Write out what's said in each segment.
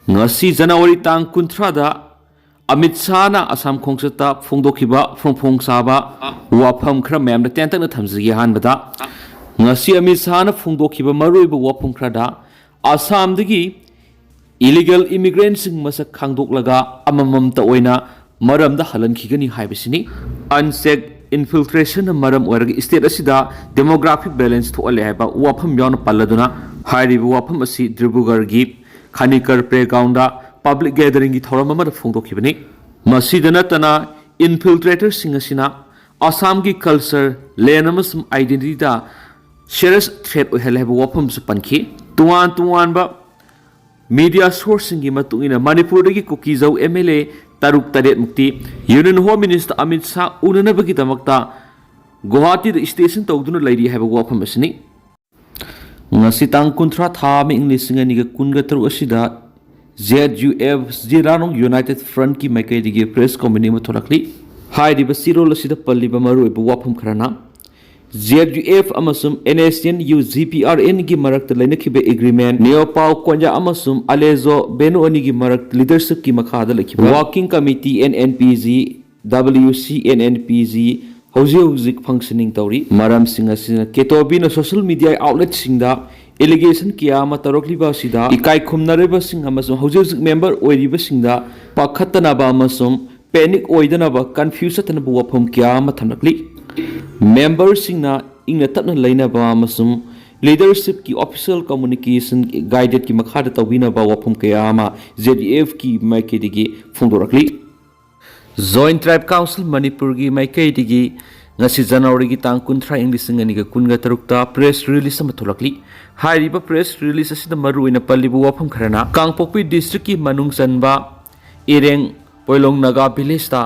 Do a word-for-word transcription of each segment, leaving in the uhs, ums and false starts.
ꯉꯁꯤ ꯖꯅꯋꯥꯔꯤ ꯇꯥꯡ ꯀꯨꯟꯊ꯭ꯔꯥꯗ ꯑꯃꯤꯠ ꯁꯥꯍꯅ ꯑꯁꯥꯝ ꯈꯣꯡꯆꯠꯇ ꯐꯣꯡꯗꯣꯛꯈꯤꯕ ꯐꯣꯡ ꯐꯣꯡ ꯁꯥꯕ ꯋꯥꯐꯝ ꯈꯔ ꯃꯌꯥꯝꯗ ꯇꯦꯟꯇꯛꯅ ꯊꯝꯖꯒꯦ꯫ ꯑꯍꯥꯟꯕꯗ, ꯉꯁꯤ ꯑꯃꯤꯠ ꯁꯥꯍꯅ ꯐꯣꯡꯗꯣꯛꯈꯤꯕ ꯃꯔꯨꯑꯣꯏꯕ ꯋꯥꯐꯝ ꯈꯔꯗ ꯑꯁꯥꯝꯗꯒꯤ ꯏꯂꯤꯒꯦꯜ ꯏꯃꯤꯒ꯭ꯔꯦꯟꯁꯤꯡ ꯃꯁꯛ ꯈꯪꯗꯣꯛꯂꯒ ꯑꯃꯃꯝꯇ ꯑꯣꯏꯅ ꯃꯔꯝꯗ ꯍꯜꯍꯟꯈꯤꯒꯅꯤ ꯍꯥꯏꯕꯁꯤꯅꯤ꯫ ꯑꯟꯆꯦꯛ ꯏꯟꯐꯤꯜꯇ꯭ꯔꯦꯁꯟꯅ ꯃꯔꯝ ꯑꯣꯏꯔꯒ ꯁ꯭ꯇꯦꯠ ꯑꯁꯤꯗ ꯗꯦꯃꯣꯒ꯭ꯔꯥꯐꯤꯛ ꯕꯦꯂꯦꯟꯁ ꯊꯣꯛꯍꯜꯂꯦ ꯍꯥꯏꯕ ꯋꯥꯐꯝ ꯌꯥꯎꯅ ꯄꯜꯂꯗꯨꯅ, ꯍꯥꯏꯔꯤꯕ ꯋꯥꯐꯝ ꯑꯁꯤ ꯗꯤꯕ꯭ꯔꯨꯒꯔꯒꯤ ꯈꯥꯅꯤꯀꯔ ꯄ꯭ꯂꯦꯒ꯭ꯔꯥꯎꯟꯗ ꯄꯕ꯭ꯂꯤꯛ ꯒꯦꯗꯔꯤꯡꯒꯤ ꯊꯧꯔꯝ ꯑꯃꯗ ꯐꯣꯡꯗꯣꯛꯈꯤꯕꯅꯤ꯫ ꯃꯁꯤꯗ ꯅꯠꯇꯅ, ꯏꯟꯐꯤꯜꯇ꯭ꯔꯦꯇꯔꯁꯤꯡ ꯑꯁꯤꯅ ꯑꯁꯥꯝꯒꯤ ꯀꯜꯆꯔ, ꯂꯦꯟ ꯑꯃꯁꯨꯡ ꯑꯥꯏꯗꯦꯟꯇꯤꯇꯤꯗ ꯁꯤꯔꯤꯌꯁ ꯊ꯭ꯔꯦꯠ ꯑꯣꯏꯍꯜꯂꯦ ꯍꯥꯏꯕ ꯋꯥꯐꯝꯁꯨ ꯄꯟꯈꯤ꯫ ꯇꯣꯉꯥꯟ ꯇꯣꯉꯥꯟꯕ ꯃꯤꯗꯤꯌꯥ ꯁꯣꯔꯁꯁꯤꯡꯒꯤ ꯃꯇꯨꯡ ꯏꯟꯅ, ꯃꯅꯤꯄꯨꯔꯗꯒꯤ ꯀꯨꯀꯤꯖꯧ ꯑꯦꯝ ꯑꯦꯜ ꯑꯦ ꯇꯔꯨꯛ ꯇꯔꯦꯠ ꯃꯨꯛꯇꯤ union home minister Amit Shah ꯎꯅꯅꯕꯒꯤꯗꯃꯛꯇ ꯒꯨꯋꯥꯍꯥꯇꯤꯗ ꯁ꯭ꯇꯦꯁꯟ ꯇꯧꯗꯨꯅ ꯂꯩꯔꯤ ꯍꯥꯏꯕ ꯋꯥꯐꯝ ꯑꯁꯤꯅꯤ꯫ ꯉꯁꯤ ꯇꯥꯡ ꯀꯨꯟꯊ꯭ꯔꯥ, ꯊꯥ ꯑꯃ, ꯏꯪ ꯂꯤꯁꯤꯡ ꯑꯅꯤꯒ ꯀꯨꯟꯒ ꯇꯔꯨꯛ ꯑꯁꯤꯗ ꯖꯦ ꯌꯨ ꯑꯦꯐ, ꯖꯤꯔꯥꯅꯨꯡ ꯌꯨꯅꯥꯏꯇꯦꯗ ꯐ꯭ꯔꯟꯠꯀꯤ ꯃꯥꯏꯀꯩꯗꯒꯤ ꯄ꯭ꯔꯦꯁ ꯀꯃ꯭ꯌꯨꯅꯤꯀꯦ ꯑꯃ ꯊꯣꯛꯂꯛꯂꯤ꯫ ꯍꯥꯏꯔꯤꯕ ꯆꯦꯔꯣꯜ ꯑꯁꯤꯗ ꯄꯜꯂꯤꯕ ꯃꯔꯨꯑꯣꯏꯕ ꯋꯥꯐꯝ ꯈꯔꯅ, ꯖꯦ ꯌꯨ ꯑꯦꯐ ꯑꯃꯁꯨꯡ N S N U G P R ꯑꯦꯟꯒꯤ ꯃꯔꯛꯇ ꯂꯩꯅꯈꯤꯕ ꯑꯦꯒ꯭ꯔꯤꯃꯦꯟ, ꯅꯤꯌꯣꯄꯥꯎ ꯀꯣꯟꯌꯥ ꯑꯃꯁꯨꯡ ꯑꯂꯦꯖꯣ ꯕꯦꯅꯨ ꯑꯅꯤꯒꯤ ꯃꯔꯛ ꯂꯤꯗꯔꯁꯤꯞꯀꯤ ꯃꯈꯥꯗ ꯂꯩꯈꯤꯕ working committee, N N P G, W C N N P G, ꯍꯧꯖꯤꯛ ꯍꯧꯖꯤꯛ ꯐꯪꯁꯅꯤꯡ ꯇꯧꯔꯤ꯫ ꯃꯔꯝꯁꯤꯡ ꯑꯁꯤꯅ ꯀꯦꯇꯣꯕꯤꯅ ꯁꯣꯁꯤꯌꯦꯜ ꯃꯤꯗꯤꯌꯥ ꯑꯥꯎꯠꯂꯦꯠꯁꯤꯡꯗ ꯑꯦꯂꯤꯒꯦꯁꯟ ꯀꯌꯥ ꯑꯃ ꯇꯧꯔꯛꯂꯤꯕ ꯑꯁꯤꯗ ꯏꯀꯥꯏ ꯈꯨꯝꯅꯔꯤꯕꯁꯤꯡ ꯑꯃꯁꯨꯡ ꯍꯧꯖꯤꯛ ꯍꯧꯖꯤꯛ ꯃꯦꯝꯕꯔ ꯑꯣꯏꯔꯤꯕꯁꯤꯡꯗ ꯄꯥꯈꯠꯇꯅꯕ ꯑꯃꯁꯨꯡ ꯄꯦꯅꯤꯛ ꯑꯣꯏꯗꯅꯕ, ꯀꯟꯐ꯭ꯌꯨꯁ ꯆꯠꯇꯅꯕ ꯋꯥꯐꯝ ꯀꯌꯥ ꯑꯃ ꯊꯝꯂꯛꯂꯤ꯫ ꯃꯦꯝꯕꯔꯁꯤꯡꯅ ꯏꯪꯅ ꯇꯞꯅ ꯂꯩꯅꯕ ꯑꯃꯁꯨꯡ ꯂꯤꯗꯔꯁꯤꯞꯀꯤ ꯑꯣꯐꯤꯁꯤꯌꯦꯜ ꯀꯝꯃ꯭ꯌꯨꯅꯤꯀꯦꯁꯟ ꯒꯥꯏꯗꯦꯠꯀꯤ ꯃꯈꯥꯗ ꯇꯧꯕꯤꯅꯕ ꯋꯥꯐꯝ ꯀꯌꯥ ꯑꯃ ꯖꯦ ꯌꯨ ꯑꯦꯐꯀꯤ ꯃꯥꯏꯀꯩꯗꯒꯤ ꯐꯣꯡꯗꯣꯔꯛꯂꯤ꯫ ꯖꯣꯏꯟꯠ ꯇ꯭ꯔꯥꯏꯕ ꯀꯥꯎꯟꯁꯤꯜ ꯃꯅꯤꯄꯨꯔꯒꯤ ꯃꯥꯏꯀꯩꯗꯒꯤ ꯉꯁꯤ ꯖꯅꯋꯥꯔꯤꯒꯤ ꯇꯥꯡ ꯀꯨꯟꯊ꯭ꯔꯥ, ꯏꯪ ꯂꯤꯁꯤꯡ ꯑꯅꯤꯒ ꯀꯨꯟꯒ ꯇꯔꯨꯛꯇ ꯄ꯭ꯔꯦꯁ ꯔꯤꯂꯤꯁ ꯑꯃ ꯊꯣꯛꯂꯛꯂꯤ꯫ ꯍꯥꯏꯔꯤꯕ ꯄ꯭ꯔꯦꯁ ꯔꯤꯂꯤꯁ ꯑꯁꯤꯗ ꯃꯔꯨꯑꯣꯏꯅ ꯄꯜꯂꯤꯕ ꯋꯥꯐꯝ ꯈꯔꯅ, ꯀꯥꯡꯄꯣꯛꯄꯤ ꯗꯤꯁꯇ꯭ꯔꯤꯛꯀꯤ ꯃꯅꯨꯡ ꯆꯟꯕ ꯏꯔꯦꯡ ꯄꯣꯏꯂꯣꯡ ꯅꯥꯒꯥ ꯚꯤꯂꯦꯖꯇ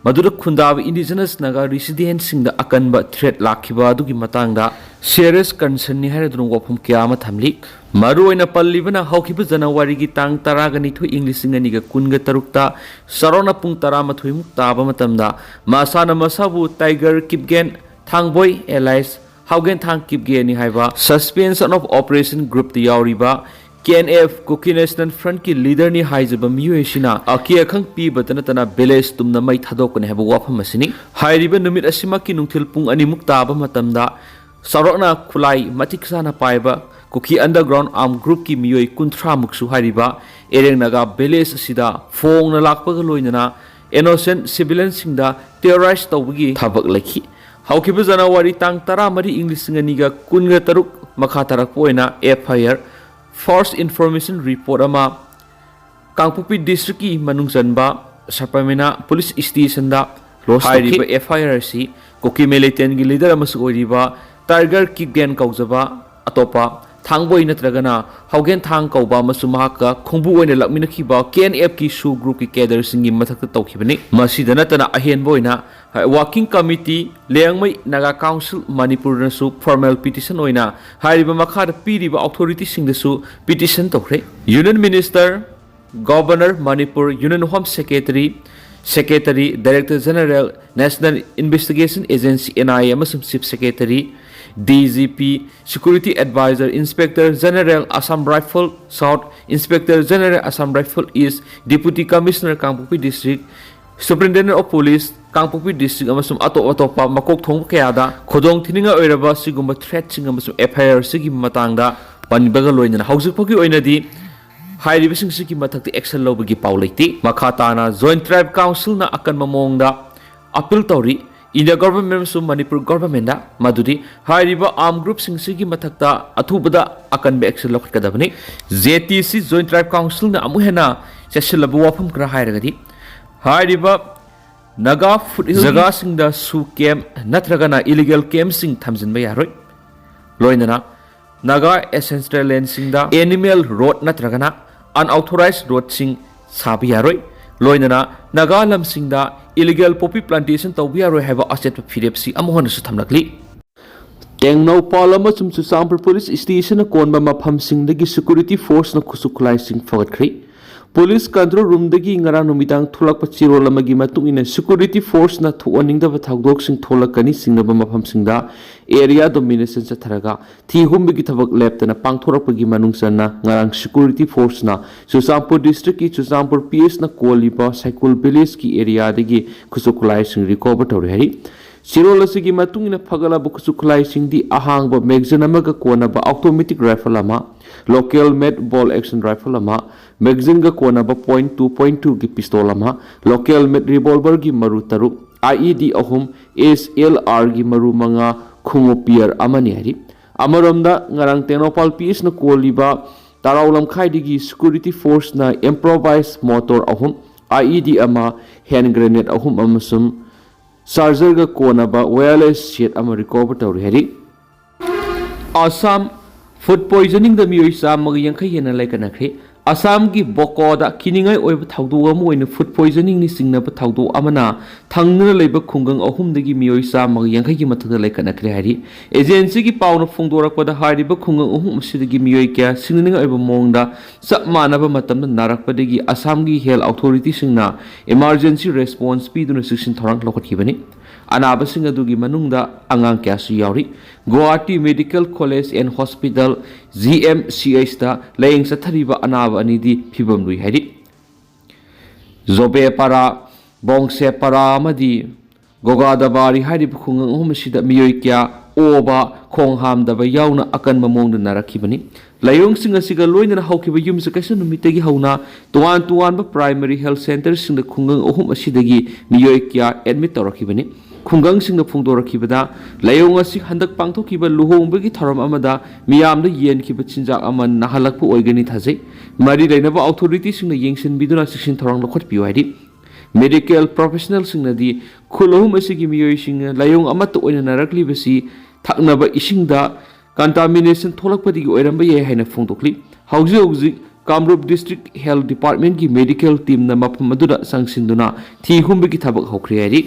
ꯃꯗꯨꯗ ꯈꯨꯟꯗꯥꯕ ꯏꯟꯗꯤꯖꯤꯅꯁ ꯅꯥꯒꯥ ꯔꯤꯁꯤꯗꯦꯟꯠꯁꯤꯡꯗ ꯑꯀꯟꯕ ꯊ꯭ꯔꯦꯠ ꯂꯥꯛꯈꯤꯕ ꯑꯗꯨꯒꯤ ꯃꯇꯥꯡꯗ ꯁꯤꯔꯤꯌꯁ ꯀꯟꯁꯔꯟꯅꯤ ꯍꯥꯏꯔꯗꯨꯅ ꯋꯥꯐꯝ ꯀꯌꯥ ꯑꯃ ꯊꯝꯂꯤ꯫ ꯃꯔꯨꯑꯣꯏꯅ ꯄꯜꯂꯤꯕꯅ, ꯍꯧꯈꯤꯕ ꯖꯅꯋꯥꯔꯤꯒꯤ ꯇꯥꯡ ꯇꯔꯥꯒ ꯅꯤꯊꯣꯏ, ꯏꯪ ꯂꯤꯁꯤꯡ ꯑꯅꯤꯒ ꯀꯨꯟꯒ ꯇꯔꯨꯛꯇ ꯆꯥꯎꯔꯥꯛꯅ ꯄꯨꯡ ꯇꯔꯥꯃꯥꯊꯣꯏꯃꯨꯛ ꯇꯥꯕ ꯃꯇꯝꯗ ꯃꯁꯥꯅ ꯃꯁꯥꯕꯨ ꯇꯥꯏꯒꯔ ꯀꯤꯞꯒꯦꯟ ꯊꯥꯡꯕꯣꯏ ꯑꯦꯂꯥꯏꯁ ꯍꯥꯎꯒꯦꯟ ꯊꯥꯡ ꯀꯤꯞꯒꯦꯟꯅꯤ ꯍꯥꯏꯕ ꯁꯁꯄꯦꯟꯁꯟ ꯑꯣꯐ ꯑꯣꯄꯔꯦꯁꯟ ꯒ꯭ꯔꯨꯞꯇ ꯌꯥꯎꯔꯤꯕ K N F, Kuki National Front ꯀꯤ leader ꯅꯤ ꯍꯥꯏꯖꯕ ꯃꯤꯑꯣꯏ ꯑꯁꯤꯅ ꯑꯀꯤ ꯑꯈꯪ ꯄꯤꯕꯇ ꯅꯠꯇꯅ village ꯇꯨꯝꯅ ꯃꯩ ꯊꯥꯗꯣꯛꯀꯅꯤ ꯍꯥꯏꯕ ꯋꯥꯐꯝ ꯑꯁꯤꯅꯤ꯫ ꯍꯥꯏꯔꯤꯕ ꯅꯨꯃꯤꯠ ꯑꯁꯤꯃꯛꯀꯤ ꯅꯨꯡꯊꯤꯜ ꯄꯨꯡ ꯑꯅꯤꯃꯨꯛ ꯇꯥꯕ ꯃꯇꯝꯗ ꯆꯥꯎꯔꯥꯛꯅ ꯈꯨꯠꯂꯥꯏ ꯃꯇꯤꯛ ꯆꯥꯅ ꯄꯥꯏꯕ Kuki Underground Armed Group ꯀꯤ ꯃꯤꯑꯣꯏ ꯀꯨꯟꯊ꯭ꯔꯥ ꯃꯨꯛꯁꯨ ꯍꯥꯏꯔꯤꯕ ꯑꯦꯔꯦꯡ ꯅꯥꯒꯥ village ꯑꯁꯤꯗ ꯐꯣꯡꯅ ꯂꯥꯛꯄꯒ ꯂꯣꯏꯅꯅ innocent civilian ꯁꯤꯡꯗ terrorize ꯇꯧꯕꯒꯤ ꯊꯕꯛ ꯂꯩꯈꯤ꯫ ꯍꯧꯈꯤꯕ ꯖꯅꯋꯥꯔꯤ ꯇꯥꯡ ꯇꯔꯥꯃꯔꯤ, ꯏꯪ ꯂꯤꯁꯤꯡ ꯑꯅꯤꯒ ꯀꯨꯟꯒ ꯇꯔꯨꯛ ꯃꯈꯥ ꯇꯥꯔꯛꯄ ꯑꯣꯏꯅ F I R, False Information Report ꯑꯃ ꯀꯥꯡꯄꯣꯛꯄꯤ district ꯀꯤ ꯃꯅꯨꯡ ꯆꯟꯕ ꯁꯄꯔꯃꯤꯅꯥ police station ꯗ lodge ꯇꯧꯈꯤ꯫ ꯍꯥꯏꯔꯤꯕ F I R ꯑꯁꯤ ꯀꯨꯀꯤ militant ꯒꯤ leader ꯑꯃꯁꯨ ꯑꯣꯏꯔꯤꯕ Tiger Kipgen ꯀꯧꯖꯕ ꯑꯇꯣꯞꯄ ꯊꯥꯡꯕꯣꯏ ꯅꯠꯇ꯭ꯔꯒꯅ ꯍꯧꯒꯦꯟ ꯊꯥꯡ ꯀꯧꯕ ꯑꯃꯁꯨꯡ ꯃꯍꯥꯛꯀ ꯈꯣꯡꯕꯨ ꯑꯣꯏꯅ ꯂꯥꯛꯃꯤꯟꯅꯈꯤꯕ K N F ꯀꯤ SoO group ꯀꯤ cadre ꯁꯤꯡꯒꯤ ꯃꯊꯛꯇ ꯇꯧꯈꯤꯕꯅꯤ꯫ ꯃꯁꯤꯗ ꯅꯠꯇꯅ ꯑꯍꯦꯟꯕ ꯑꯣꯏꯅ Working Committee, Liangmai Naga Council ꯃꯅꯤꯄꯨꯔꯅꯁꯨ formal petition ꯑꯣꯏꯅ ꯍꯥꯏꯔꯤꯕ ꯃꯈꯥꯗ ꯄꯤꯔꯤꯕ authority ꯁꯤꯡꯗꯁꯨ petition ꯇꯧꯈ꯭ꯔꯦ꯫ Union Minister, Governor Manipur, Union Home Secretary, Secretary, Director General, National Investigation Agency, N I A, ꯑꯃꯁꯨꯡ Chief Secretary, D G P, Security Advisor, Inspector General, Assam Rifle South, Inspector General, Assam Rifle East, Deputy Commissioner, Kangpokpi District, Superintendent of Police, Kangpokpi District, ꯑꯃꯁꯨꯡ ꯑꯇꯣꯞ ꯑꯇꯣꯞꯄ ꯃꯀꯣꯛ ꯊꯣꯡꯕ ꯀꯌꯥꯗ ꯈꯨꯗꯣꯡ ꯊꯤꯅꯤꯡꯉꯥꯏ ꯑꯣꯏꯔꯕ ꯁꯤꯒꯨꯝꯕ threat ꯁꯤꯡ ꯑꯃꯁꯨꯡ F I R ꯁꯤꯒꯤ ꯃꯇꯥꯡꯗ ꯄꯟꯕꯒ ꯂꯣꯏꯅꯅ ꯍꯧꯖꯤꯛ ꯐꯥꯎꯒꯤ ꯑꯣꯏꯅꯗꯤ ꯍꯥꯏꯔꯤꯕꯁꯤꯡꯁꯤꯒꯤ ꯃꯊꯛꯇ action ꯂꯧꯕꯒꯤ ꯄꯥꯎ ꯂꯩꯇꯦ꯫ ꯃꯈꯥ ꯇꯥꯅ Joint Tribe Council ꯅ ꯑꯀꯟꯕ ꯃꯑꯣꯡꯗ appeal ꯇꯧꯔꯤ India Government ꯑꯃꯁꯨꯡ ꯃꯅꯤꯄꯨꯔ Government ꯗ ꯃꯗꯨꯗꯤ ꯍꯥꯏꯔꯤꯕ armed group ꯁꯤꯡꯁꯤꯒꯤ ꯃꯊꯛꯇ ꯑꯊꯨꯕꯗ ꯑꯀꯟꯕ action ꯂꯧꯈꯠꯀꯗꯕꯅꯤ꯫ J T C Joint Tribe Council ꯅ ꯑꯃꯨꯛ ꯍꯦꯟꯅ ꯆꯦꯠꯁꯤꯜꯂꯕ ꯋꯥꯐꯝ ꯈꯔ ꯍꯥꯏꯔꯒꯗꯤ, ꯍꯥꯏꯔꯤꯕ Naga Foothill ꯖꯒꯥꯁꯤꯡꯗ SoO camp ꯅꯠꯇ꯭ꯔꯒꯅ illegal camp ꯁꯤꯡ ꯊꯝꯖꯤꯟꯕ ꯌꯥꯔꯣꯏ꯫ ꯂꯣꯏꯅꯅ Naga Ancestral Land ꯁꯤꯡꯗ animal road ꯅꯠꯇ꯭ꯔꯒꯅ unauthorized road ꯁꯤꯡ ꯁꯥꯕ ꯌꯥꯔꯣꯏ꯫ ꯂꯣꯏꯅꯅ ꯅꯥꯒꯥ ꯂꯝꯁꯤꯡꯗ illegal poppy plantation ꯇꯧꯕ ꯌꯥꯔꯣꯏ ꯍꯥꯏꯕ ꯑꯆꯦꯠꯄ ꯐꯤꯔꯦꯞꯁꯤ ꯑꯃꯨꯛ ꯍꯟꯅꯁꯨ ꯊꯝꯂꯛꯂꯤ꯫ ꯇꯦꯡꯅꯧꯄꯥꯜ ꯑꯃꯁꯨꯡ ꯆꯨꯔꯆꯥꯟꯄꯨꯔ police station ꯅ ꯀꯣꯟꯕ ꯃꯐꯝꯁꯤꯡꯗꯒꯤ security force ꯅ ꯈꯨꯠꯁꯨ ꯈꯨꯠꯂꯥꯏꯁꯤꯡ ꯐꯒꯠꯈ꯭ꯔꯦ꯫ Police control roomꯗꯒꯤ ꯉꯔꯥꯡ ꯅꯨꯃꯤꯗꯥꯡ ꯊꯣꯛꯂꯛꯄ ꯆꯦꯔꯣꯜ ꯑꯃꯒꯤ ꯃꯇꯨꯡ ꯏꯟꯅ, security forceꯅ ꯊꯣꯛꯍꯟꯅꯤꯡꯗꯕ ꯊꯧꯗꯣꯛꯁꯤꯡ ꯊꯣꯛꯂꯛꯀꯅꯤ ꯆꯤꯡꯅꯕ ꯃꯐꯝꯁꯤꯡꯗ area domination ꯆꯠꯊꯔꯒ ꯊꯤ ꯍꯨꯝꯕꯒꯤ ꯊꯕꯛ ꯂꯦꯞꯇꯅ ꯄꯥꯡꯊꯣꯔꯛꯄꯒꯤ ꯃꯅꯨꯡ ꯆꯟꯅ ꯉꯔꯥꯡ security forceꯅ ꯆꯨꯔꯆꯥꯟꯄꯨꯔ districtꯀꯤ ꯆꯨꯔꯆꯥꯟꯄꯨꯔ PHꯅ ꯀꯣꯜꯂꯤꯕ ꯁꯥꯏꯀꯨꯜ villageꯀꯤ areaꯗꯒꯤ ꯈꯨꯠꯁꯨ ꯈꯨꯠꯂꯥꯏꯁꯤꯡ recover ꯇꯧꯔꯦ ꯍꯥꯏꯔꯤ꯫ ꯆꯦꯔꯣꯜ ꯑꯁꯤꯒꯤ ꯃꯇꯨꯡ ꯏꯟꯅ ꯐꯒꯠꯂꯕ ꯈꯨꯠꯁꯨ ꯈꯨꯠꯂꯥꯏꯁꯤꯡꯗꯤ ꯑꯍꯥꯡꯕ magazine ꯑꯃꯒ ꯀꯣꯟꯅꯕ automatic rifle ꯑꯃ, local made bolt action rifle ꯑꯃ, magazineꯒ ꯀꯣꯟꯅꯕ point two point twoꯒꯤ pistol ꯑꯃ, local made revolverꯒꯤ ꯃꯔꯨ ꯇꯔꯨꯛ, IED ꯑꯍꯨꯝ, SLRꯒꯤ ꯃꯔꯨ ꯃꯉꯥ, ꯈꯣꯡꯎꯞ pair ꯑꯃꯅꯤ ꯍꯥꯏꯔꯤ꯫ ꯑꯃꯔꯣꯝꯗ ꯉꯔꯥꯡ ꯇꯦꯡꯅꯧꯄꯥꯜ PHꯅ ꯀꯣꯜꯂꯤꯕ ꯇꯔꯥꯎ ꯂꯝꯈꯥꯏꯗꯒꯤ security forceꯅ improvised mortar ꯑꯍꯨꯝ, IED ꯑꯃ, hand grenade ꯑꯍꯨꯝ ꯑꯃꯁꯨꯡ chargerꯒ ꯀꯣꯟꯅꯕ wireless set ꯑꯃ recover ꯇꯧꯔꯦ ꯍꯥꯏꯔꯤ꯫ ꯑꯁꯥꯝ꯫ Food poisoningꯗ ꯃꯤꯑꯣꯏ ꯆꯥꯝꯃꯒ ꯌꯥꯡꯈꯩ ꯍꯦꯟꯅ ꯂꯥꯏꯀꯠꯅꯈ꯭ꯔꯦ꯫ ꯑꯁꯥꯝꯒꯤ ꯕꯣꯀꯣꯗ ꯀꯤꯅꯤꯡꯉꯥꯏ ꯑꯣꯏꯕ ꯊꯧꯗꯣꯛ ꯑꯃ ꯑꯣꯏꯅ food poisoningꯅ ꯆꯤꯡꯅꯕ ꯊꯧꯗꯣꯛ ꯑꯃꯅ ꯊꯪꯅꯅ ꯂꯩꯕ ꯈꯨꯡꯒꯪ ꯑꯍꯨꯝꯗꯒꯤ ꯃꯤꯑꯣꯏ ꯆꯥꯝꯃꯒ ꯌꯥꯡꯈꯩꯒꯤ ꯃꯊꯛꯇ ꯂꯥꯏꯀꯠꯅꯈ꯭ꯔꯦ ꯍꯥꯏꯔꯤ꯫ Agencyꯒꯤ ꯄꯥꯎꯅ ꯐꯣꯡꯗꯣꯔꯛꯄꯗ, ꯍꯥꯏꯔꯤꯕ ꯈꯨꯡꯒꯪ ꯑꯍꯨꯝ ꯑꯁꯤꯗꯒꯤ ꯃꯤꯑꯣꯏ ꯀꯌꯥ ꯁꯤꯡꯅꯅꯤꯡꯉꯥꯏ ꯑꯣꯏꯕ ꯃꯑꯣꯡꯗ ꯆꯞ ꯃꯥꯟꯅꯕ ꯃꯇꯝꯗ ꯅꯥꯔꯛꯄꯗꯒꯤ ꯑꯁꯥꯝꯒꯤ health authorityꯁꯤꯡꯅ emergency response ꯄꯤꯗꯨꯅ ꯆꯦꯛꯁꯤꯟ ꯊꯧꯔꯥꯡ ꯂꯧꯈꯠꯈꯤꯕꯅꯤ꯫ ꯑꯅꯥꯕꯁꯤꯡ ꯑꯗꯨꯒꯤ ꯃꯅꯨꯡꯗ ꯑꯉꯥꯡ ꯀꯌꯥꯁꯨ ꯌꯥꯎꯔꯤ꯫ Guwahati Medical College and Hospital, GMCHꯇ ꯂꯥꯌꯦꯡ ꯆꯠꯊꯔꯤꯕ ꯑꯅꯥꯕ ꯑꯅꯤꯗꯤ ꯐꯤꯕꯝ ꯂꯨꯏ ꯍꯥꯏꯔꯤ꯫ ꯖꯣꯕꯦꯄꯥꯔꯥ, ꯕꯣꯡꯁꯦꯄꯥꯔꯥ ꯑꯃꯗꯤ ꯒꯣꯒꯥꯗꯕꯥꯔꯤ ꯍꯥꯏꯔꯤꯕ ꯈꯨꯡꯒꯪ ꯑꯍꯨꯝ ꯑꯁꯤꯗ ꯃꯤꯑꯣꯏ ꯀꯌꯥ ꯑꯣꯕ, ꯈꯣꯡ ꯍꯥꯝꯗꯕ ꯌꯥꯎꯅ ꯑꯀꯟꯕ ꯃꯑꯣꯡꯗ ꯅꯥꯔꯛꯈꯤꯕꯅꯤ꯫ ꯂꯥꯏꯑꯣꯡꯁꯤꯡ ꯑꯁꯤꯒ ꯂꯣꯏꯅꯅ ꯍꯧꯈꯤꯕ ꯌꯨꯝꯁꯀꯩꯁ ꯅꯨꯃꯤꯠꯇꯒꯤ ꯍꯧꯅ ꯇꯣꯉꯥꯟ ꯇꯣꯉꯥꯟꯕ primary health centreꯁꯤꯡꯗ ꯈꯨꯡꯒꯪ ꯑꯍꯨꯝ ꯑꯁꯤꯗꯒꯤ ꯃꯤꯑꯣꯏ ꯀꯌꯥ admit ꯇꯧꯔꯛꯈꯤꯕꯅꯤ꯫ ꯈꯨꯡꯒꯪꯁꯤꯡꯅ ꯐꯣꯡꯗꯣꯔꯛꯈꯤꯕꯗ, ꯂꯥꯏꯑꯣꯡ ꯑꯁꯤ ꯍꯟꯗꯛ ꯄꯥꯡꯊꯣꯛꯈꯤꯕ ꯂꯨꯍꯣꯡꯕꯒꯤ ꯊꯧꯔꯝ ꯑꯃꯗ ꯃꯤꯌꯥꯝꯗ ꯌꯦꯟꯈꯤꯕ ꯆꯤꯟꯖꯥꯛ ꯑꯃ ꯅꯥꯍꯜꯂꯛꯄ ꯑꯣꯏꯒꯅꯤ ꯊꯥꯖꯩ꯫ ꯃꯔꯤ ꯂꯩꯅꯕ authorityꯁꯤꯡꯅ ꯌꯦꯡꯁꯤꯟꯕꯤꯗꯨꯅ ꯆꯦꯛꯁꯤꯟ ꯊꯧꯔꯥꯡ ꯂꯧꯈꯠꯄꯤꯌꯨ ꯍꯥꯏꯔꯤ꯫ Medical professionalꯁꯤꯡꯅꯗꯤ ꯈꯨꯜ ꯑꯍꯨꯝ ꯑꯁꯤꯒꯤ ꯃꯤꯑꯣꯏꯁꯤꯡꯅ ꯂꯥꯏꯑꯣꯡ ꯑꯃꯠꯇ ꯑꯣꯏꯅ ꯅꯥꯔꯛꯂꯤꯕꯁꯤ ꯊꯛꯅꯕ ꯏꯁꯤꯡꯗ contamination ꯊꯣꯛꯂꯛꯄꯗꯒꯤ ꯑꯣꯏꯔꯝꯕ ꯌꯥꯏ ꯍꯥꯏꯅ ꯐꯣꯡꯗꯣꯛꯂꯤ꯫ ꯍꯧꯖꯤꯛ ꯍꯧꯖꯤꯛ ꯀꯥꯝꯔꯨꯞ District Health Departmentꯀꯤ medical teamꯅ ꯃꯐꯝ ꯑꯗꯨꯗ ꯆꯪꯁꯤꯟꯗꯨꯅ ꯊꯤ ꯍꯨꯝꯕꯒꯤ ꯊꯕꯛ ꯍꯧꯈ꯭ꯔꯦ ꯍꯥꯏꯔꯤ꯫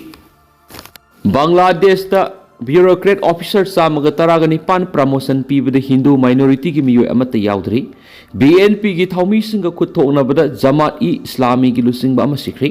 ꯕꯪꯒ꯭ꯂꯥꯗꯦꯁꯇ Bureaucrat officer ꯆꯥꯝꯃꯒ ꯇꯔꯥꯒ ꯅꯤꯄꯥꯟ promotion ꯄꯤꯕꯗ Hindu minorityꯒꯤ ꯃꯤꯑꯣꯏ ꯑꯃꯠꯇ ꯌꯥꯎꯗ꯭ꯔꯤ꯫ BNPꯒꯤ ꯊꯧꯃꯤꯁꯤꯡꯒ ꯈꯨꯠ ꯊꯣꯛꯅꯕꯗ ꯖꯃꯥꯠ ꯏ ꯏꯁꯂꯥꯃꯤꯒꯤ ꯂꯨꯆꯤꯡꯕ ꯑꯃ ꯁꯤꯈ꯭ꯔꯤ꯫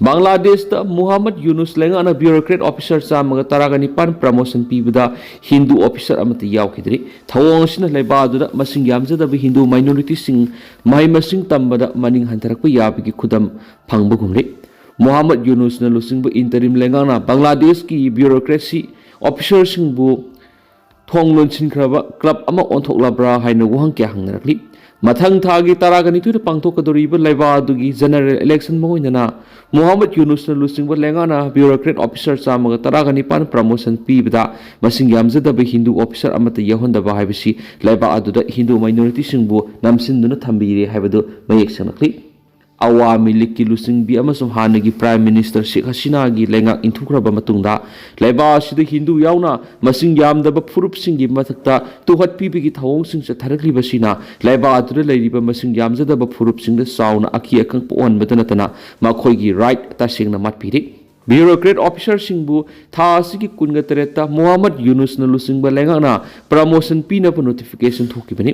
ꯕꯪꯒ꯭ꯂꯥꯗꯦꯁꯇ ꯃꯨꯍꯝꯃꯗ ꯌꯨꯅꯨꯁ ꯂꯩꯉꯥꯛꯅ bureaucrat officer ꯆꯥꯝꯃꯒ ꯇꯔꯥꯒ ꯅꯤꯄꯥꯟ promotion ꯄꯤꯕꯗ Hindu officer ꯑꯃꯠꯇ ꯌꯥꯎꯈꯤꯗ꯭ꯔꯤ꯫ ꯊꯧꯑꯣꯡ ꯑꯁꯤꯅ ꯂꯩꯕꯥꯛ ꯑꯗꯨꯗ ꯃꯁꯤꯡ ꯌꯥꯝꯖꯗꯕ Hindu minorityꯁꯤꯡ ꯃꯍꯩ ꯃꯁꯤꯡ ꯇꯝꯕꯗ ꯃꯅꯤꯡ ꯍꯟꯊꯔꯛꯄ ꯌꯥꯕꯒꯤ ꯈꯨꯗꯝ ꯐꯪꯕꯒꯨꯝꯂꯤ꯫ ꯃꯨꯍꯝꯃꯗ ꯌꯨꯅꯨꯁꯅ ꯂꯨꯆꯤꯡꯕ interim ꯂꯩꯉꯥꯛꯅ ꯕꯪꯒ꯭ꯂꯥꯗꯦꯁꯀꯤ bureaucracy officerꯁꯤꯡꯕꯨ ꯊꯣꯡ ꯂꯣꯟꯁꯤꯟꯈ꯭ꯔꯕ club ꯑꯃ ꯑꯣꯟꯊꯣꯛꯂꯕ꯭ꯔꯥ ꯍꯥꯏꯅ ꯋꯥꯍꯪ ꯀꯌꯥ ꯍꯪꯅꯔꯛꯂꯤ꯫ ꯃꯊꯪ ꯊꯥꯒꯤ ꯇꯔꯥꯒ ꯅꯤꯊꯣꯏꯗ ꯄꯥꯡꯊꯣꯛꯀꯗꯧꯔꯤꯕ ꯂꯩꯕꯥꯛ ꯑꯗꯨꯒꯤ general election ꯃꯥꯡꯑꯣꯏꯅꯅ ꯃꯨꯍꯝꯃꯗ ꯌꯨꯅꯨꯁꯅ ꯂꯨꯆꯤꯡꯕ ꯂꯩꯉꯥꯛꯅ bureaucrat officer ꯆꯥꯝꯃꯒ ꯇꯔꯥꯒ ꯅꯤꯄꯥꯟ promotion ꯄꯤꯕꯗ ꯃꯁꯤꯡ ꯌꯥꯝꯖꯗꯕ Hindu officer ꯑꯃꯠꯇ ꯌꯥꯎꯍꯟꯗꯕ ꯍꯥꯏꯕꯁꯤ ꯂꯩꯕꯥꯛ ꯑꯗꯨꯗ Hindu minorityꯁꯤꯡꯕꯨ ꯅꯝꯁꯤꯟꯗꯨꯅ ꯊꯝꯕꯤꯔꯦ ꯍꯥꯏꯕꯗꯨ ꯃꯌꯦꯛ ꯁꯦꯡꯂꯛꯂꯤ꯫ ꯑꯋꯥꯃꯤ ꯂꯤꯒꯀꯤ ꯂꯨꯆꯤꯡꯕꯤ ꯑꯃꯁꯨꯡ ꯍꯥꯟꯅꯒꯤ Prime Minister ꯁꯦꯈ ꯍꯁꯤꯅꯥꯒꯤ ꯂꯩꯉꯥꯛ ꯏꯟꯊꯨꯈ꯭ꯔꯕ ꯃꯇꯨꯡꯗ ꯂꯩꯕꯥꯛ ꯑꯁꯤꯗ Hindu ꯌꯥꯎꯅ ꯃꯁꯤꯡ ꯌꯥꯝꯗꯕ ꯐꯨꯔꯨꯞꯁꯤꯡꯒꯤ ꯃꯊꯛꯇ ꯇꯨꯍꯠꯄꯤꯕꯒꯤ ꯊꯧꯑꯣꯡꯁꯤꯡ ꯆꯠꯊꯔꯛꯂꯤꯕꯁꯤꯅ ꯂꯩꯕꯥꯛ ꯑꯗꯨꯗ ꯂꯩꯔꯤꯕ ꯃꯁꯤꯡ ꯌꯥꯝꯖꯗꯕ ꯐꯨꯔꯨꯞꯁꯤꯡꯗ ꯆꯥꯎꯅ ꯑꯀꯤ ꯑꯈꯪ ꯄꯣꯛꯍꯟꯕꯗ ꯅꯠꯇꯅ ꯃꯈꯣꯏꯒꯤ right ꯇꯁꯦꯡꯅ ꯃꯠꯄꯤꯔꯤ꯫ Bureaucrat officerꯁꯤꯡꯕꯨ ꯊꯥ ꯑꯁꯤꯒꯤ ꯀꯨꯟꯒ ꯇꯔꯦꯠꯇ ꯃꯨꯍꯝꯃꯗ ꯌꯨꯅꯨꯁꯅ ꯂꯨꯆꯤꯡꯕ ꯂꯩꯉꯥꯛꯅ promotion ꯄꯤꯅꯕ notification ꯊꯣꯛꯈꯤꯕꯅꯤ꯫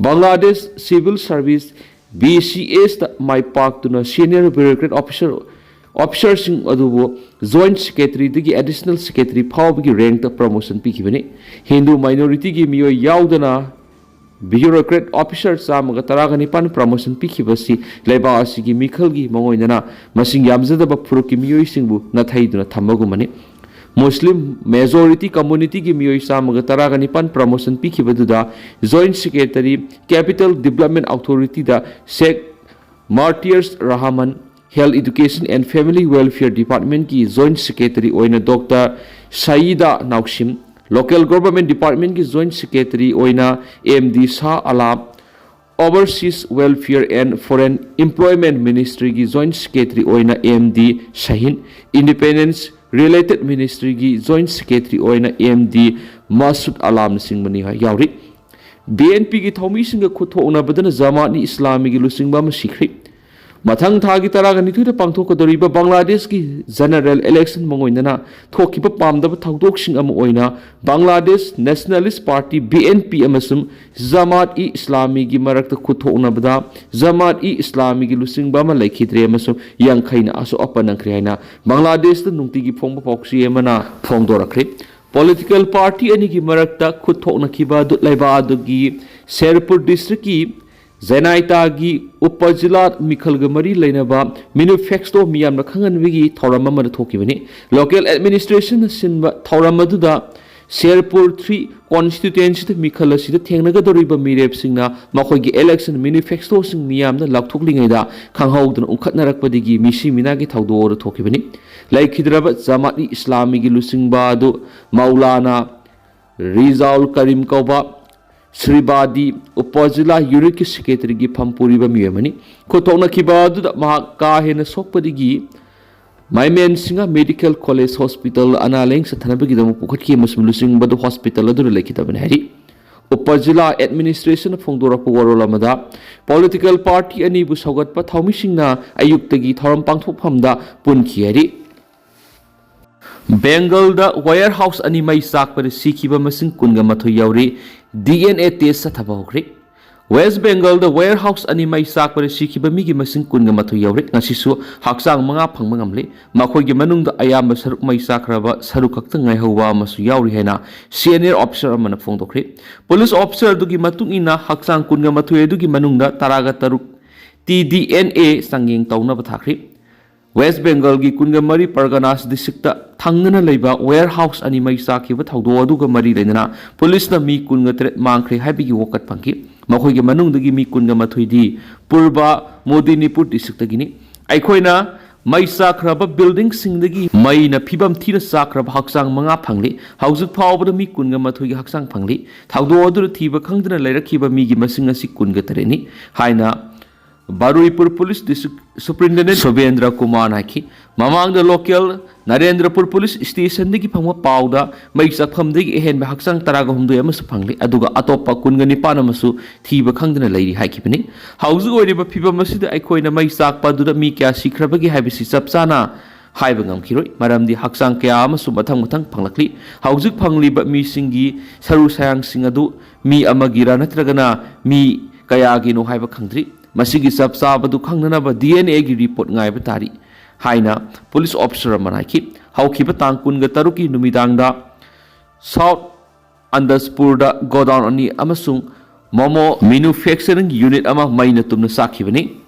ꯕꯪꯒ꯭ꯂꯥꯗꯦꯁ Civil Service, BCSꯇ ꯃꯥꯏ ꯄꯥꯛꯇꯨꯅ senior bureaucrat officer officerꯁꯤꯡ ꯑꯗꯨꯕꯨ joint secretaryꯗꯒꯤ additional secretary ꯐꯥꯎꯕꯒꯤ rankꯇ promotion ꯄꯤꯈꯤꯕꯅꯤ꯫ Hindu minorityꯒꯤ ꯃꯤꯑꯣꯏ ꯌꯥꯎꯗꯅ bureaucrat officer ꯆꯥꯝꯃꯒ ꯇꯔꯥꯒ ꯅꯤꯄꯥꯟ promotion ꯄꯤꯈꯤꯕꯁꯤ ꯂꯩꯕꯥꯛ ꯑꯁꯤꯒꯤ ꯃꯤꯈꯜꯒꯤ ꯃꯥꯡꯑꯣꯏꯅꯅ ꯃꯁꯤꯡ ꯌꯥꯝꯖꯗꯕ ꯐꯨꯔꯨꯞꯀꯤ ꯃꯤꯑꯣꯏꯁꯤꯡꯕꯨ ꯅꯥꯊꯩꯗꯨꯅ ꯊꯝꯕꯒꯨꯝꯕꯅꯤ꯫ Muslim majority communityꯒꯤ ꯃꯤꯑꯣꯏ ꯆꯥꯝꯃꯒ ꯇꯔꯥꯒ ꯅꯤꯄꯥꯟ promotion ꯄꯤꯈꯤꯕꯗꯨꯗ joint secretary, capital development authorityꯗ Sheikh Motiar Rahman, Health, Education and Family Welfare Departmentꯀꯤ joint secretary ꯑꯣꯏꯅ Doctor Sayeda Nausim, Local Government Departmentꯀꯤ joint secretary ꯑꯣꯏꯅ MD Shah Alam, Overseas Welfare and Foreign Employment Ministryꯒꯤ joint secretary ꯑꯣꯏꯅ MD ꯁꯍꯤꯟ, Independence Related Ministryꯒꯤ joint secretary ꯑꯣꯏꯅ MD ꯃꯁꯨꯗ ꯑꯂꯥꯝꯅꯆꯤꯡꯕꯅꯤ ꯌꯥꯎꯔꯤ꯫ BNPꯒꯤ ꯊꯧꯃꯤꯁꯤꯡꯒ ꯈꯨꯠ ꯊꯣꯛꯅꯕꯗꯅ ꯖꯃꯥꯠ ꯏ ꯏꯁꯂꯥꯃꯤꯒꯤ ꯂꯨꯆꯤꯡꯕ ꯑꯃ ꯁꯤꯈ꯭ꯔꯤ꯫ ꯃꯊꯪ ꯊꯥꯒꯤ ꯇꯔꯥꯒ ꯅꯤꯊꯣꯏꯗ ꯄꯥꯡꯊꯣꯛꯀꯗꯧꯔꯤꯕ ꯕꯪꯒ꯭ꯂꯥꯗꯦꯁꯀꯤ general election ꯃꯥꯡꯑꯣꯏꯅꯅ ꯊꯣꯛꯈꯤꯕ ꯄꯥꯝꯗꯕ ꯊꯧꯗꯣꯛꯁꯤꯡ ꯑꯃ ꯑꯣꯏꯅ Bangladesh Nationalist Party, B N P, ꯑꯃꯁꯨꯡ ꯖꯃꯥꯠ ꯏ ꯏꯁꯂꯥꯃꯤꯒꯤ ꯃꯔꯛꯇ ꯈꯨꯠꯊꯣꯛꯅꯕꯗ ꯖꯃꯥꯠ ꯏ ꯏꯁꯂꯥꯃꯤꯒꯤ ꯂꯨꯆꯤꯡꯕ ꯑꯃ ꯂꯩꯈꯤꯗ꯭ꯔꯦ ꯑꯃꯁꯨꯡ ꯌꯥꯡꯈꯩꯅ ꯑꯁꯣꯛ ꯑꯄꯟ ꯅꯪꯈ꯭ꯔꯦ ꯍꯥꯏꯅ ꯕꯪꯒ꯭ꯂꯥꯗꯦꯁꯇ ꯅꯨꯡꯇꯤꯒꯤ ꯐꯣꯡꯕ ꯄꯥꯎꯆꯦ ꯑꯃꯅ ꯐꯣꯡꯗꯣꯔꯛꯈ꯭ꯔꯦ꯫ Political party ꯑꯅꯤꯒꯤ ꯃꯔꯛꯇ ꯈꯨꯠꯊꯣꯛꯅꯈꯤꯕ ꯑꯗꯨ ꯂꯩꯕꯥꯛ ꯑꯗꯨꯒꯤ ꯁꯦꯔꯄꯨꯔ districtꯀꯤ ꯖꯦꯅꯥꯏꯇꯥꯒꯤ ꯎꯄꯖꯤꯂꯥ ꯃꯤꯈꯜꯒ ꯃꯔꯤ ꯂꯩꯅꯕ manifesto ꯃꯤꯌꯥꯝꯅ ꯈꯪꯍꯟꯕꯒꯤ ꯊꯧꯔꯝ ꯑꯃꯗ ꯊꯣꯛꯈꯤꯕꯅꯤ꯫ Local administrationꯅ ꯁꯤꯟꯕ ꯊꯧꯔꯝ ꯑꯗꯨꯗ ꯁꯦꯔꯄꯨꯔ three constituencyꯗ ꯃꯤꯈꯜ ꯑꯁꯤꯗ ꯊꯦꯡꯅꯒꯗꯧꯔꯤꯕ ꯃꯤꯔꯦꯞꯁꯤꯡꯅ ꯃꯈꯣꯏꯒꯤ election manifestoꯁꯤꯡ ꯃꯤꯌꯥꯝꯅ ꯂꯥꯎꯊꯣꯛꯂꯤꯉꯩꯗ ꯈꯪꯍꯧꯗꯅ ꯎꯪꯈꯠꯅꯔꯛꯄꯗꯒꯤ ꯃꯤꯁꯤ ꯃꯤꯅꯥꯒꯤ ꯊꯧꯗꯣꯛ ꯑꯗꯨ ꯊꯣꯛꯈꯤꯕꯅꯤ꯫ ꯂꯩꯈꯤꯗ꯭ꯔꯕ ꯖꯃꯥꯠ ꯏ ꯏꯁꯂꯥꯃꯤꯒꯤ ꯂꯨꯆꯤꯡꯕ ꯑꯗꯨ ꯃꯧꯂꯥꯅꯥ ꯔꯤꯖꯥꯎꯜ ꯀꯔꯤꯝ ꯀꯧꯕ ꯁ꯭ꯔꯤꯕꯥꯗꯤ ꯎꯄꯖꯤꯂꯥ unitꯀꯤ secretaryꯒꯤ ꯐꯝ ꯄꯨꯔꯤꯕ ꯃꯤꯑꯣꯏ ꯑꯃꯅꯤ꯫ ꯈꯨꯠꯊꯣꯛꯅꯈꯤꯕ ꯑꯗꯨꯗ ꯃꯍꯥꯛ ꯀꯥ ꯍꯦꯟꯅ ꯁꯣꯛꯄꯗꯒꯤ ꯃꯥꯏꯃꯦꯟꯁꯤꯡꯍ Medical College Hospital ꯑꯅꯥ ꯂꯥꯌꯦꯡ ꯆꯠꯊꯅꯕꯒꯤꯗꯃꯛ ꯄꯨꯈꯠꯈꯤ ꯑꯃꯁꯨꯡ ꯂꯨꯆꯤꯡꯕꯗꯨ hospital ꯑꯗꯨꯗ ꯂꯩꯈꯤꯗꯕꯅꯤ ꯍꯥꯏꯔꯤ꯫ ꯎꯄꯖꯤꯂꯥ administrationꯅ ꯐꯣꯡꯗꯣꯔꯛꯄ ꯋꯥꯔꯣꯜ ꯑꯃꯗ political party ꯑꯅꯤꯕꯨ ꯁꯧꯒꯠꯄ ꯊꯧꯃꯤꯁꯤꯡꯅ ꯑꯌꯨꯛꯇꯒꯤ ꯊꯧꯔꯝ ꯄꯥꯡꯊꯣꯛꯐꯝꯗ ꯄꯨꯟꯈꯤ ꯍꯥꯏꯔꯤ꯫ ꯕꯦꯡꯒꯜꯗ warehouse ꯑꯅꯤ ꯃꯩ ꯆꯥꯛꯄꯗ ꯁꯤꯈꯤꯕ ꯃꯁꯤꯡ ꯀꯨꯟꯒ ꯃꯥꯊꯣꯏ ꯌꯧꯔꯤ꯫ D N A test ꯆꯠꯊꯕ ꯍꯧꯈ꯭ꯔꯦ꯫ ꯋꯦꯁ ꯕꯦꯡꯒꯜꯗ warehouse ꯑꯅꯤ ꯃꯩ ꯆꯥꯛꯄꯗ ꯁꯤꯈꯤꯕ ꯃꯤꯒꯤ ꯃꯁꯤꯡ ꯀꯨꯟꯒ ꯃꯥꯊꯣꯏ ꯌꯧꯔꯦ꯫ ꯉꯁꯤꯁꯨ ꯍꯛꯆꯥꯡ ꯃꯉꯥ ꯐꯪꯕ ꯉꯝꯂꯦ꯫ ꯃꯈꯣꯏꯒꯤ ꯃꯅꯨꯡꯗ ꯑꯌꯥꯝꯕ ꯁꯔꯨꯛ ꯃꯩ ꯆꯥꯛꯈ꯭ꯔꯕ ꯁꯔꯨꯛ ꯈꯛꯇ ꯉꯥꯏꯍꯧꯕ ꯑꯃꯁꯨ ꯌꯥꯎꯔꯤ ꯍꯥꯏꯅ senior officer ꯑꯃꯅ ꯐꯣꯡꯗꯣꯛꯈ꯭ꯔꯦ꯫ Police officer ꯑꯗꯨꯒꯤ ꯃꯇꯨꯡ ꯏꯟꯅ ꯍꯛꯆꯥꯡ ꯀꯨꯟꯒ ꯃꯥꯊꯣꯏ ꯑꯗꯨꯒꯤ ꯃꯅꯨꯡꯗ ꯇꯔꯥꯒ ꯇꯔꯨꯛ T D N A ꯆꯥꯡꯌꯦꯡ ꯇꯧꯅꯕ ꯊꯥꯈ꯭ꯔꯦ꯫ ꯋꯦꯁ ꯕꯦꯡꯒꯜꯒꯤ ꯀꯨꯟꯒ ꯃꯔꯤ ꯄꯔꯒꯅꯥꯁ districtꯇ ꯊꯪꯅꯅ ꯂꯩꯕ warehouse ꯑꯅꯤ ꯃꯩ ꯆꯥꯛꯈꯤꯕ ꯊꯧꯗꯣꯛ ꯑꯗꯨꯒ ꯃꯔꯤ ꯂꯩꯅꯅ policeꯅ ꯃꯤ ꯀꯨꯟꯒ ꯇꯔꯦꯠ ꯃꯥꯡꯈ꯭ꯔꯦ ꯍꯥꯏꯕꯒꯤ ꯋꯥꯀꯠ ꯐꯪꯈꯤ꯫ ꯃꯈꯣꯏꯒꯤ ꯃꯅꯨꯡꯗꯒꯤ ꯃꯤ ꯀꯨꯟꯒ ꯃꯥꯊꯣꯏꯗꯤ ꯄꯨꯔꯕ ꯃꯣꯗꯤꯅꯤꯄꯨꯔ districtꯇꯒꯤꯅꯤ꯫ ꯑꯩꯈꯣꯏꯅ ꯃꯩ ꯆꯥꯛꯈ꯭ꯔꯕ buildingꯁꯤꯡꯗꯒꯤ ꯃꯩꯅ ꯐꯤꯕꯝ ꯊꯤꯅ ꯆꯥꯛꯈ꯭ꯔꯕ ꯍꯛꯆꯥꯡ ꯃꯉꯥ ꯐꯪꯂꯤ꯫ ꯍꯧꯖꯤꯛ ꯐꯥꯎꯕꯗ ꯃꯤ ꯀꯨꯟꯒ ꯃꯥꯊꯣꯏꯒꯤ ꯍꯛꯆꯥꯡ ꯐꯪꯂꯤ꯫ ꯊꯧꯗꯣꯛ ꯑꯗꯨꯗ ꯊꯤꯕ ꯈꯪꯗꯅ ꯂꯩꯔꯛꯈꯤꯕ ꯃꯤꯒꯤ ꯃꯁꯤꯡ ꯑꯁꯤ ꯀꯨꯟꯒ ꯇꯔꯦꯠꯅꯤ ꯍꯥꯏꯅ ꯕꯔꯨꯏꯄꯨꯔ ꯄꯨꯂꯤꯁ ꯗꯤꯁꯇ꯭ꯔꯤꯛ ꯁꯨꯄꯔꯤꯟꯇꯦꯟꯗꯦꯟ ꯁꯣꯕꯦꯟꯗ꯭ꯔ ꯀꯨꯃꯥꯔꯅ ꯍꯥꯏꯈꯤ꯫ ꯃꯃꯥꯡꯗ ꯂꯣꯀꯦꯜ ꯅꯔꯦꯟꯗ꯭ꯔꯄꯨꯔ ꯄꯨꯂꯤꯁ ꯁ꯭ꯇꯦꯁꯟꯗꯒꯤ ꯐꯪꯕ ꯄꯥꯎꯗ ꯃꯩ ꯆꯥꯛꯐꯝꯗꯒꯤ ꯑꯍꯦꯟꯕ ꯍꯛꯆꯥꯡ ꯇꯔꯥꯒ ꯍꯨꯝꯗꯣꯏ ꯑꯃꯁꯨ ꯐꯪꯂꯤ, ꯑꯗꯨꯒ ꯑꯇꯣꯞꯄ ꯀꯨꯟꯒ ꯅꯤꯄꯥꯟ ꯑꯃꯁꯨ ꯊꯤꯕ ꯈꯪꯗꯅ ꯂꯩꯔꯤ ꯍꯥꯏꯈꯤꯕꯅꯤ꯫ ꯍꯧꯖꯤꯛ ꯑꯣꯏꯔꯤꯕ ꯐꯤꯕꯝ ꯑꯁꯤꯗ ꯑꯩꯈꯣꯏꯅ ꯃꯩ ꯆꯥꯛꯄ ꯑꯗꯨꯗ ꯃꯤ ꯀꯌꯥ ꯁꯤꯈ꯭ꯔꯕꯒꯦ ꯍꯥꯏꯕꯁꯤ ꯆꯞ ꯆꯥꯅ ꯍꯥꯏꯕ ꯉꯝꯈꯤꯔꯣꯏ, ꯃꯔꯝꯗꯤ ꯍꯛꯆꯥꯡ ꯀꯌꯥ ꯑꯃꯁꯨ ꯃꯊꯪ ꯃꯊꯪ ꯐꯪꯂꯛꯂꯤ꯫ ꯍꯧꯖꯤꯛ ꯐꯪꯂꯤꯕ ꯃꯤꯁꯤꯡꯒꯤ ꯁꯔꯨ ꯁꯌꯥꯡꯁꯤꯡ ꯑꯗꯨ ꯃꯤ ꯑꯃꯒꯤꯔ ꯅꯠꯇ꯭ꯔꯒꯅ ꯃꯤ ꯀꯌꯥꯒꯤꯅꯣ ꯍꯥꯏꯕ ꯈꯪꯗ꯭ꯔꯤ꯫ ꯃꯁꯤꯒꯤ ꯆꯞ ꯆꯥꯕꯗꯨ ꯈꯪꯅꯅꯕ ꯗꯤ ꯑꯦꯟ ꯑꯦꯒꯤ ꯔꯤꯄꯣꯔꯠ ꯉꯥꯏꯕ ꯇꯥꯔꯤ ꯍꯥꯏꯅ ꯄꯨꯂꯤꯁ ꯑꯣꯐꯤꯁꯔ ꯑꯃꯅ ꯍꯥꯏꯈꯤ꯫ ꯍꯧꯈꯤꯕ ꯇꯥꯡ ꯀꯨꯟꯒ ꯇꯔꯨꯛꯀꯤ ꯅꯨꯃꯤꯗꯥꯡꯗ ꯁꯥꯎꯠ ꯑꯟꯗꯁꯄꯨꯔꯗ ꯒꯣꯗꯥꯎꯟ ꯑꯅꯤ ꯑꯃꯁꯨꯡ ꯃꯣꯃꯣ ꯃꯦꯅꯨꯐꯦꯛꯆꯔꯤꯡ ꯌꯨꯅꯤꯠ ꯑꯃ ꯃꯩꯅ ꯇꯨꯝꯅ ꯆꯥꯛꯈꯤꯕꯅꯤ꯫